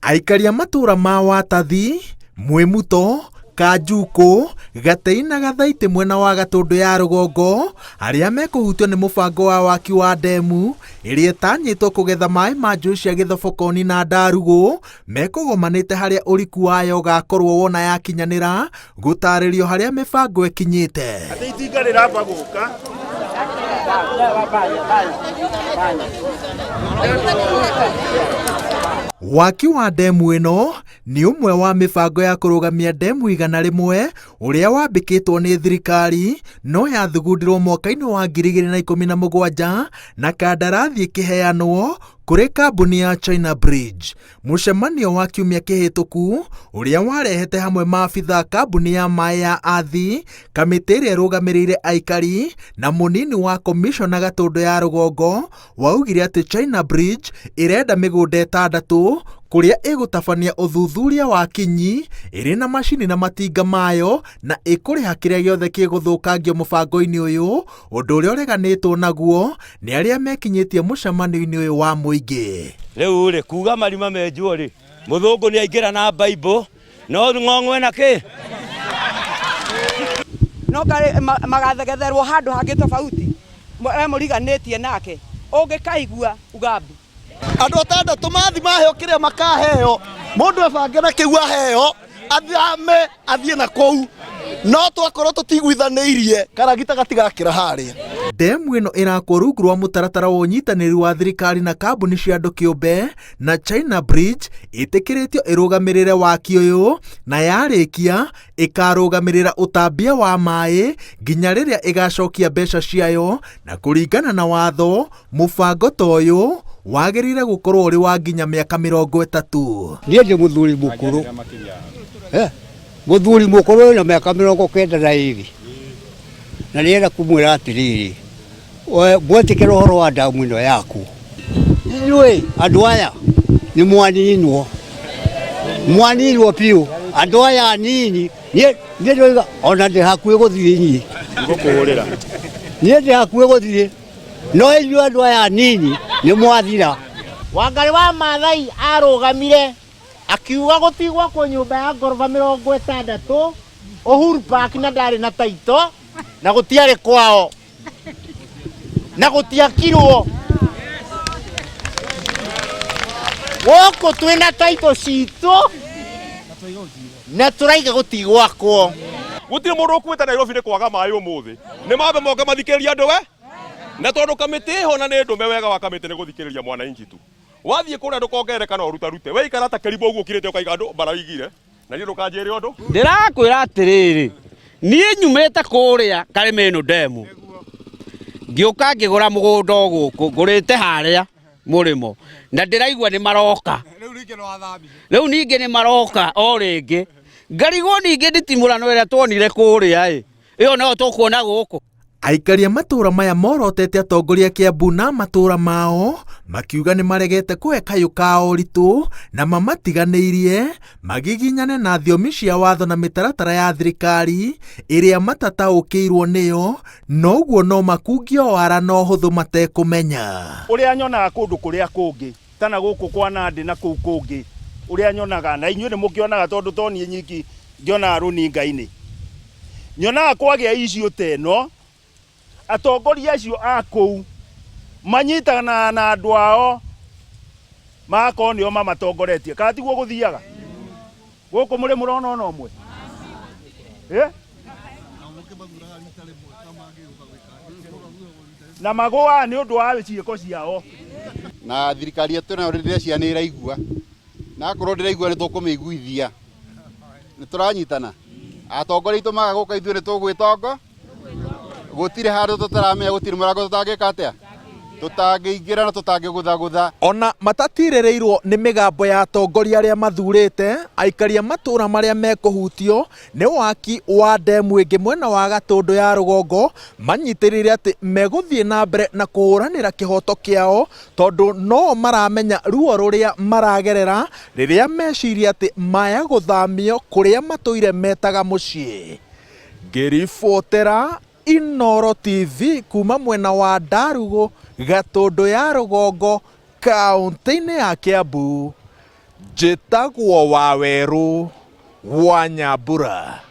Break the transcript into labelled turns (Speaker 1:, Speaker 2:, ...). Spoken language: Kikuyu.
Speaker 1: Aikari a matũũra ma Watathi, Mwĩmuto, Kanjukũ, Gatei na Gathaitĩ mwena wa Gatũndũ ya rũgongo arĩa mekũhutio nĩ mũbango wa waki wa ndemu ĩrĩa ĩtanyĩtwo kũgetha maĩ ma njũĩ cia Gĩthobokoni na Ndarugũ mekũgomanĩte harĩa ũriku wayo ũgakorwo wona yakinyanĩra gũtarĩrio harĩa mĩbango ĩkinyĩte.
Speaker 2: Atĩ itinga rĩramba gũka.
Speaker 1: Waki wa ndemu ĩno nĩ ũmwe wa mĩbango ya kũrũgamia ndemu 100 ũrĩa wambĩkĩtwo nĩ thirikari no yathugundĩrwo mwaka-inĩ wa 2017 na kandarathi ĩkĩheanwo kũrĩ kambuni ya China Bridge. Mũcemanio wa kiumia kĩhĩtũku ũrĩa warehete hamwe maabitha kambuni ya maĩ ya Athi, kamĩtĩ ĩrĩa ĩrũgamĩrĩire aikari na mũnini wa komishona Gatũndũ ya rũgongo waugire atĩ China Bridge ĩrenda mĩgũnda ĩtandatũ kũrĩa ĩgũtabania ũthuthuria wa kinyi ĩrĩ na macini na matinga mayo na ĩkũrĩha kĩrĩa gĩothe gĩgũthũkangio mũbango-inĩ ũyũ, ũndũ ũrĩa ũreganĩtwo naguo nĩ arĩa mekinyĩtie mũcemanio-inĩ ũyũ wa mũingĩ.
Speaker 3: Rĩu rĩ, kuga marima menjwo rĩ, mũthũngũ nĩ aingĩra na Bible, no ng'ong'o ĩna kĩ?
Speaker 4: No magathegetherwo handũ hangĩ tofauti, we mũriganĩtie nake, ũngĩkaigua uga mbu.
Speaker 5: Andũ atandatũ mathi maheo kĩrĩa makaheo, mũndũ ebange na kĩu aheo, athame athiĩ na kũu, no twakorwo tũtiguithanĩirie karagita gatigakĩra harĩa.
Speaker 1: Ndemu ĩno ĩrakwo rungu rwa mũtaratara wa ũnyitanĩri wa thirikari na kambuni cia andũ kĩũmbe na China Bridge ĩtĩkĩrĩtio ĩrũgamĩrĩre waki ũyũ na yarĩkia ĩkarũgamĩrĩra ũtambia wa maĩ nginya rĩrĩa ĩgacokia mbeca ciayo na kũringana na watho Mũbango ta ũyũ wagĩrĩire gũkorwo ũrĩ wa nginya mĩaka 30.
Speaker 6: Niĩ ndĩ mũthuri mũkũrũ, Eh, mũthuri mũkũrũ wĩna mĩaka 92 na nĩenda kũmwĩra atĩrĩrĩ, we, mwetĩkĩra ũhoro wa ndamu ĩno yaku, inyuĩ andũ aya nĩ mwaninwo, mwaninwo biũ, andũ aya anini niĩ niĩ ndĩroiga ona ndĩ hakuhĩ gũthiĩ niĩ,
Speaker 2: Ngũkũhũrĩra.
Speaker 6: niĩ ndĩ hakuhĩ gũthiĩ. No inyuĩ andũ aya anini nĩ mwathira.
Speaker 7: Wangarĩ wa Maathai arũgamire akiuga gũtigwakwo nyũmba ya ngoroba 60 Uhuru Park na ndarĩ na taito na gũtiarĩ kwao na gũtiakirwo. Gũkũ twĩna taito citũ na tũraiga gũtigwakwo.
Speaker 2: Gũtirĩ mũndũ ũkuĩte Nairobi nĩ kwaga maĩ ũmũthĩ. Nĩ mambe moke mathikĩrĩrie andũ we. Na tondũ kamĩtĩ ĩho na nĩ ndũme wega wa kamĩtĩ nĩ gũthikĩrĩria mwananchi tu. Wathiĩ kũrĩa ndũkongerere kana ũrutarute. We ikara ta kĩrimũ ũguo ũkirĩte ũkaiga andũ maraigire. Na niĩ ndũkanjĩre ũndũ.
Speaker 3: Ndĩrakwĩra atĩrĩrĩ, niĩ nyumĩte kũrĩa Karĩmĩnũ ndemu, ngĩũka ngĩgũra mũgũnda o gũkũ, ngũrĩte harĩa mũrĩmo, na ndĩraigua nĩ maroka. Rĩu ningĩ nĩ maroka o rĩngĩ. Ngarigwo ningĩ nditimũrano ĩrĩa tuonire kũrĩa ĩ, ĩyo noyo tũkuona gũkũ.
Speaker 1: Aikari a matũũra maya morotete atongoria a Kiambu na matũũra mao makiuga nĩ maregete kũhe kayũ kao ũritũ na mamatiganĩirie magiginyane na thiomi cia watho na mĩtaratara ya thirikari ĩrĩa matataũkĩirwo nĩyo na ũguo no makungio wara na ũhũthũ matekũmenya.
Speaker 2: Ũrĩa nyonaga kũndũ kũrĩa kũngĩ ta na gũkũ kwa Nandi na kũu kũngĩ ũrĩa nyonaga na inyuĩ nĩ mũkĩonaga tondũ to niĩ nyiki ngĩonaga rũninga-inĩ. Nyonaga kwagĩa issue ta ĩno, atongoria acio a kũu manyitanaga na andũ ao magakorwo nĩo mamatongoretie. Kana tiguo gũthiaga? Gũkũ mũrĩ mũrona ona ũmwe? Eh? Na magũaga nĩ ũndũ wa ciĩko ciao.
Speaker 5: Na thirikari yetu nayo ndĩreciria nĩ ĩraigua, na akorwo ndĩraigua nĩ tũkũmĩiguithia. Nĩ tũranyitana? Atongoria aitũ maga gũka ithuĩ nĩ tũgwĩtongo gũtirĩ handũ tũtaramenya, gũtirĩ mũrango tũtangĩka atĩa, tũtangĩingĩra na tũtangĩgũthagũtha.
Speaker 1: Ona matatirĩrĩirwo nĩ mĩgambo ya atongoria arĩa mathurĩte, aikari a matũra marĩa mekũhutio nĩ waki wa ndemu ĩngĩ mwena wa Gatũndũ ya rũgongo manyitĩrĩire atĩ megũthiĩ na mbere na kũhũranĩra kĩhoto kĩao tondũ no maramenya ruo rũrĩa maragerera rĩrĩa meciria atĩ maya gũthamio kũrĩa matũire metaga mũciĩ. Ngĩribotera Inooro TV kuma mwena wa Ndarugũ, Gatũndũ ya rũgongo, kaũntĩ-inĩ ya Kiambu. Njĩtagwo Wawerũ wa Nyambura.